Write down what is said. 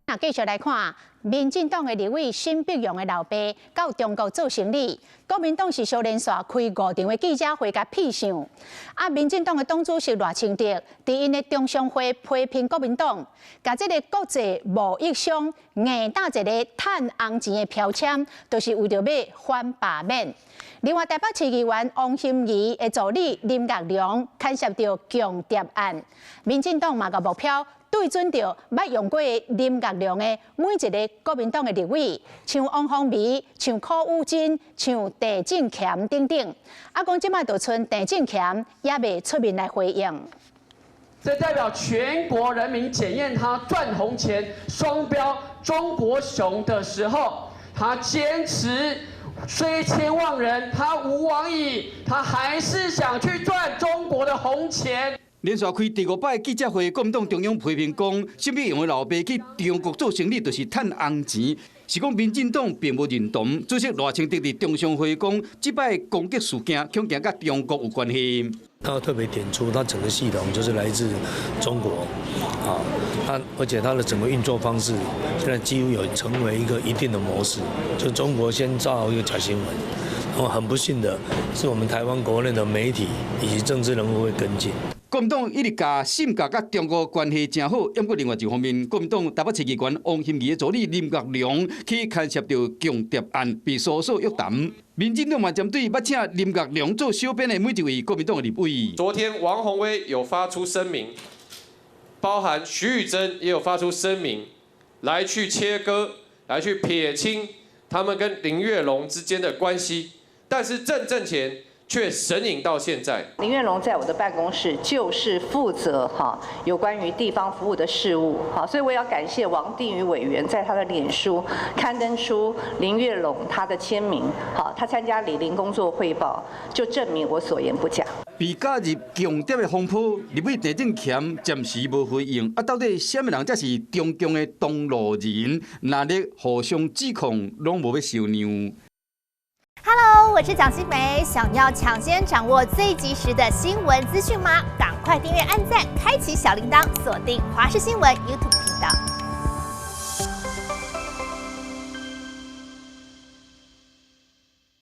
那繼續來看，民進黨的立委沈伯洋的老爸到中國做生意，國民黨是相連續開五場的記者會共痞相。啊，民進黨的黨主席賴清德佇𪜶的中常會批評國民黨，共這个國際貿易商硬打一个趁紅錢的標籤，就是為著欲反罷免。另外，台北市議員王欣怡的助理林岳龍牽涉著共諜案，民進黨嘛共目標對準著捌用過林岳龍的每一个國民黨的立委，像王鴻薇、像柯宇禎、像鄭正乾等等。啊，講這擺就賰鄭正乾猶未出面來回應。這代表全國人民檢驗他賺紅錢、雙標中國熊的時候，他堅持雖千萬人，他吾往矣，他還是想去賺中國的紅錢。連續開第五擺記者會，國民黨中央批評講，沈伯洋的老爸去中國做生意，就是趁紅錢。是講民進黨並無認同。主席賴清德佇中常會講，這擺攻擊事件恐驚佮中國有關係。他特別點出，他整個系統就是來自中國，啊，他而且他的整個運作方式，現在幾乎有成為一個一定的模式，就中國先造一個假新聞，然後很不幸的是，我們台灣國內的媒體以及政治人物會跟進。國民黨一直共沈家佮中國關係誠好，毋過另外一方面，國民黨台北市議員王欣怡的助理林岳龍去牽涉著共諜案，被搜索約談。民進黨嘛針對欲請林岳龍做小編的每一位國民黨的立委。昨天王鴻薇有發出聲明，包含徐宇珍也有發出聲明，來去切割，來去撇清他們跟林岳龍之間的關係，但是鄭正乾卻神隱到現在。林岳龍在我的辦公室就是負責哈有關於地方服務的事務，好，所以我也要感謝王定宇委員在他的臉書刊登出林岳龍他的簽名，好，他參加里鄰工作匯報，就證明我所言不假。被加入共諜的風波，立委鄭正乾暫時無回應。啊，到底啥物人才是中共的同路人？若咧互相指控，攏無欲受讓。 Hello，我是蔣新梅，想要搶先掌握最及時的新聞資訊嗎？趕快訂閱、按讚、開啟小鈴鐺，鎖定華視新聞 YouTube 頻道。